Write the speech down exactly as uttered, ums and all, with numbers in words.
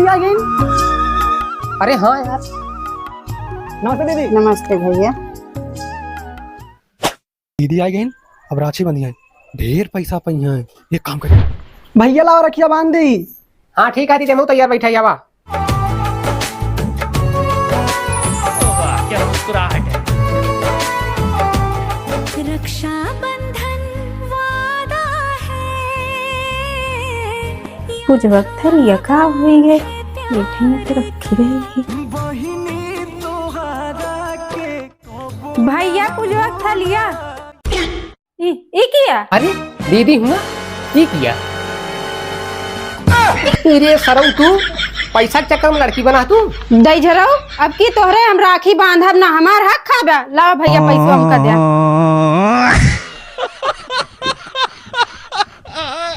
आ गई। अरे हाँ यार। नमस्ते दीदी। नमस्ते भैया। दीदी आ गई, अब राखी बंधी है, ढेर पैसा पई है। एक काम करी। भैया लाओ रखिया बांध दी। हाँ ठीक है दीदी, हम तैयार बैठा आवा। वाह, क्या मुस्कुराहट है। रक्षाबंधन वादा है। कुछ वक्त है, लिया का हुई है, बैठे में तो रखी रहेगी। भैया, कुछ वक्त है, लिया। ई, ई किया? अरे, दीदी हुआ, ई किया? अरे सरऊ, तू पैसा के चक्कर में लड़की बना तू। दई झरऊ, अब की तोहरे हम राखी बांधब ना, हमार हक खाबा। लाओ भैया, पैसवा हमका द्या।